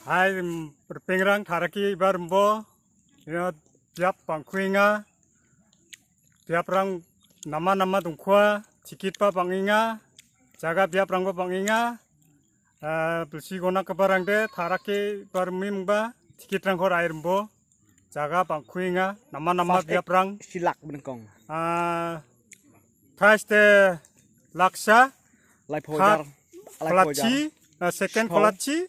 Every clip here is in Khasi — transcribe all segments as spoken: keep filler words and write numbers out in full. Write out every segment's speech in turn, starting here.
Hai, em, perpengrang tharaki bar mbo. Ya, biap pangkhuinga. Biap rang nama nama dungkhwa. Tikit pa panginga. Jaga biap rang pa panginga. Ah, belsi gona ke barang de, tharaki bar mim ba. Tikit rang khor air mbo. Jaga pangkhuinga. Nama nama biap rang. Silak bengkong. Ah, first, eh, laksa. Lai phojar. Lai phojar. Kolachi, ah, second kolachi.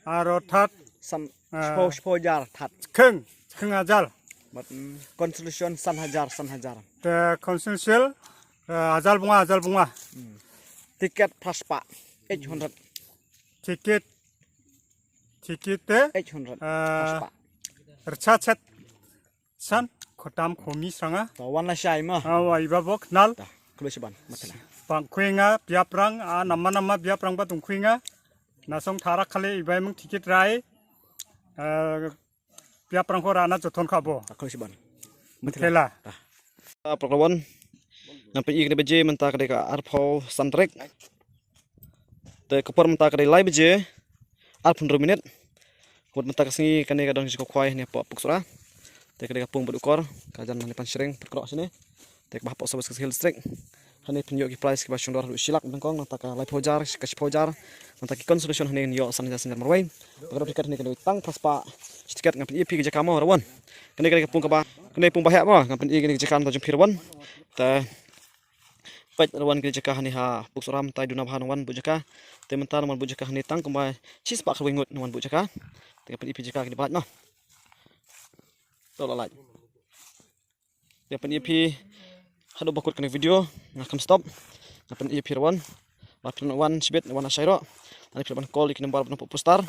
Aro third, san, ah, shiphew, shiphew hajar third. Kheng, kheng hajar. But, mm, consolation san hajar, san hajar. The consolation, ah, hajar bunga, hajar bunga. Mm. Ticket phra spah, eight hundred. Ticket, ticket te, eight hundred, ah, phra spah. Rcha chet, san, khotam khomi sanga. To wan la shai ma. Ah, wa iba bok nal. Ta, khloi shaban, matla. Pangkhuinga, biap rang, ah, nama nama biap rang ba tungkhuinga. Nasong tharak khale ibai mung tikit rai. Eh, biap rang khora na jothon khabo. Akhoi siban. Thela. Ah, program. Nampi ik de beje menta kade ka arphew san tarik. Te ka por menta kade lai beje. Arphew minit. Kut menta ka sngi kane ka dong jiko khwai ne pok puksura. Te kade ka pung bedukor. Ka jan ne pan shring perkrok sini. Te kaba hapoh South West Khasi Hills District. Hane pynïoh ki prize kiba shongdor haduh shilak bengkong nangta ka laiphew hajar, ka shiphew hajar. Nangta ki consolation hane ïoh san hajar san hajar marwei. Ba ka dei tiket hane ka dei tang phra spah. Shi tiket ngan pyni ïa phi ka jaka mo Rawan. Kane kane ka pung kaba, kane pung ba heh mo ngan pyni kane ka jaka nangta jong phi Rawan. Te peit Rawan kane jaka hane ha Puksura mynta duna bha nang wan buh jaka. Te mynta nang wan buh jaka hane tang kumba shi spah khatwei ngut nang wan buh jaka. Te ngan pyni ïa phi jaka kane ba lait mo. To la lait. Te pyn ïa phi haduh ba kut kane video nga kam stop. Nga pyn ïa phi Rawan. Ba phin wan shibit wan ashai ro. Ani phi ban call ïa ki number ban poster.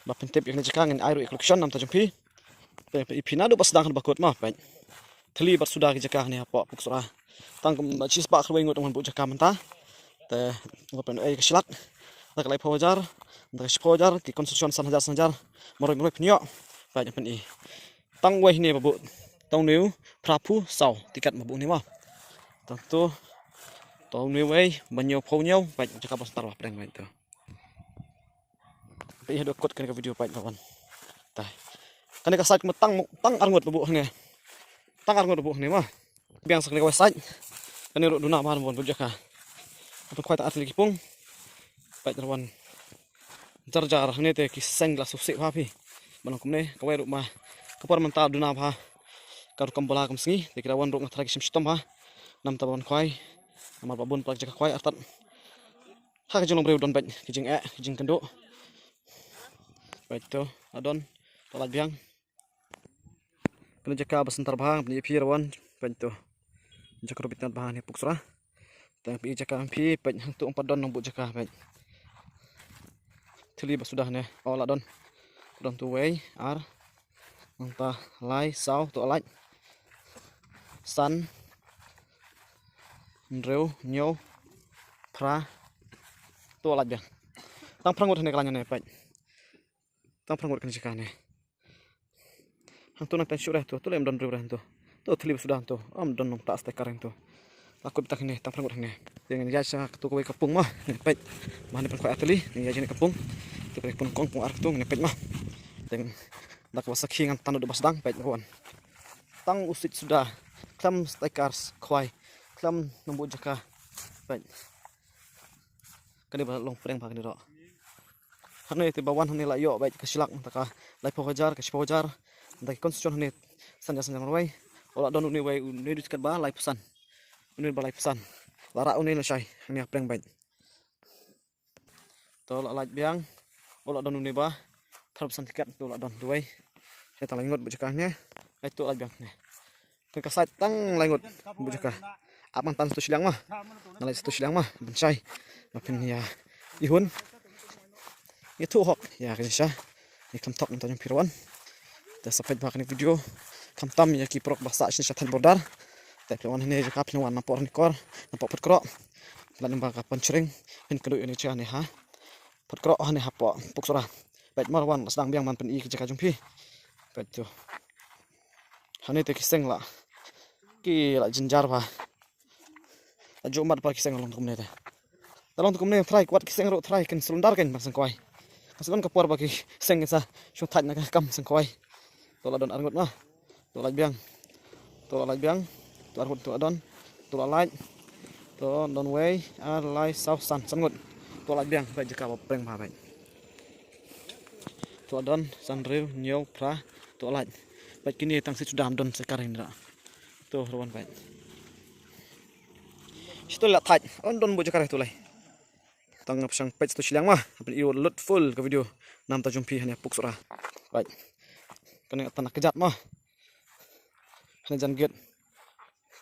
Ba phin tip ïa kane jaka ngan ai ruh ïa ka location namta jong phi. Te pyn ïa phi naduh ba sdang haduh ba kut ma peit. Thli bad suda ki jaka ne hapoh Puksura. Tang kum ba shi spah khatwei ngut wan buh jaka mynta. Te nga pyn ai ka shilak. Nangta ka laiphew hajar. Nangta ka shiphew hajar ki consolation san hajar san hajar. Marwei marwei phin ïoh. Peit pyn ïa. Tang wei ne ba buh. Tang new phra phew saw tiket ba buh ne ma. Tang tu. Tang new wei ba hynñiew phew hynñiew peit jaka ba star ba pdeng peit tu. Peit haduh kut kane ka video peit Rawan. Tai. Kane ka side ma tang tang arngut ba buh ne. Tang arngut ba buh ne ma. Biang sa kane ka wei side. Kane ruh duna ba buh jaka. Atu khwai ta atli ki pung. Peit Rawan. Jar jar hangne te ki seng la suk sik bha phi. Ba long kumne kawei ruh ma ka por mynta duna bha. Ka rukom bala kam sngi te ki la wan ruh nga tharai ki shim shitom bha. Namta ba wan khwai. Namar ba bun pla ki jaka khwai artat. Ha ka jinglong briew don beit ki jingeh ki jingkynduh. Beit to adon to lait biang. Kane jaka ba center bha, pyn ïa phi Rawan, peit to. Jaka ruh bit nat bha ne Puksura. Tang phi jaka phi peit hangtu ym pat don nang buh jaka peit. Thli ba suda ne, o la don. Don tu wei, ar. Nangta lai, saw, to lait. San. Hynriew, hynñiew, phra. To lait biang. Tang phra ngut ne ka lain ne peit. Tang phra ngut kane jaka ne. Hangtu nang tang shuh re tu, tu lem don briew re tu. Tu thli ba suda tu, am don nong ta stai kareng tu. La kut tak ne, tang phra ngut ne. Te ngan ïa sha tu kawei ka pung ma, ne peit. Ma ne pyn khwai atli, ne ïa jine ka pung. Tu kawei pung kong pung ar tu ne peit ma. Te da ka ba sakhi ngan tanu da ba sdang peit Rawan. Tang u sit suda, khlem stai kar khwai, khlem nang buh jaka. Peit. Kane ba long pdeng bha kane ro. Hangne te ba wan hangne la ïoh beit ka shilak nangta ka laiphew hajar ka shiphew hajar. Nangta ki consolation hangne san hajar san hajar marwei. O la don une wei une dei tiket ba laiphew san. Une ba laiphew san. La rah une la shai hangne hapdeng beit. To la lait biang. O la don une ba phra phew san tiket to la don duwei. Shai tang lai ngut buh jaka hangne. Ai to lait biang hangne. Te ka sait tang lai ngut buh jaka. Ap man tan satu shiliang ma. Nga lai satu shiliang ma ban shai. Ma phin ïa ihun. Ïa thuh hok ïa ka jingshisha. Ïa kam thok nangta jong phi Rawan. Te sa peit bha kane video. Khamtam ïa ki paralok ba sah shane sha thaiñ border. Te phi wan hangne jaka phin wan napoh Ranikor napoh Phutkroh. Lait nang ba ka Pynshring phin kynduh ïa kane jaka ne ha Phutkroh hangne hapoh Puksura. Peit mar wan sdang biang ban pyn-i ki jaka jong phi. Peit tu. Hangne te ki seng la ki la jynjar bha. La ju mat bha ki seng long kumne te. La long kumne trai kwat ki seng ruh trai kin sylundar kin ban seng kwai. Ka sdang ka por ba ki seng sa shong thait na ka kam seng khwai. To la don ar ngut ma. To lait biang. To lait biang. To ar ngut to don. To la lait. To don wei ar lai saw san san ngut. To lait biang. Bad jaka ba preng ma bad. To don san riu nyol pra. To lait. Bad kini tang sit sudam don sekar hindra. To rawan bad. Situ la thait. On don bu jaka tu lai. Tang ngap sang page tu silang ma. Apa iu lut full ka video. Nam ta jumpi hanya puk sura. Bad. Kena tana kejat ma. Hanya jan git.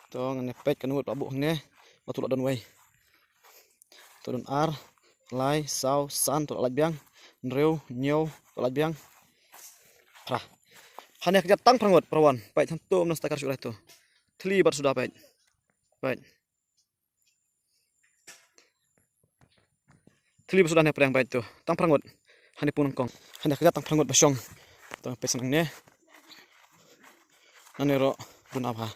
To ngan pek kan wut abu hangne. Batu la don wei. To don ar lai saw san to lait biang. Nreu nyol to lait biang. Pra. Hanya kejat tang prangut prawan. Pek tang tu mnas takar syurah tu. Thli bat sudah pek. Pek. Thli ba sudah ne preng bait tu. Tang prangut. Hani pung nangkong. Hani kejat tang prangut ba shong. Tang pes nang ne. Nane ro duna ba.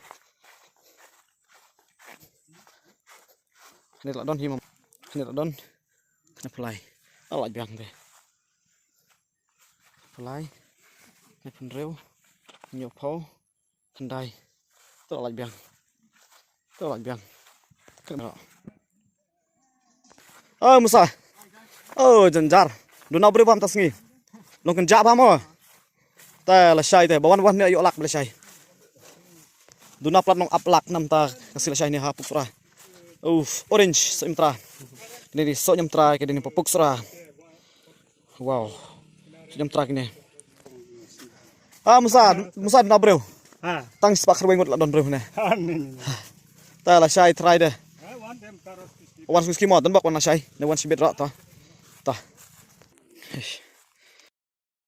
Hani la don hi mam. Hani la don. Hani pulai. Ala biang de. Pulai. Hani pun reu. Nyok pau. Khyndai. To lait biang. To lait biang. Kena. Oh, Musa. Oh, janjar. Duna bri bam ta sngi. Long kynja bam mo. Ta la shai te. Ba wan wan ne ayo lak ba la shai. Duna plat nong ap lak nam ta ka si la shai ne ha puk sura. Uf, orange so im tra. Kini di so nyam tra kini di puk sura. Wow. Sejam trak ini. Ah, Musa, Musa duna breu. Ha. Tang spak kharweng ngut la don breu ne. Ani. Ta la shai trai de. Wan skim don bak wan la shai. Ne wan sibit ra ta. Ta. Eish.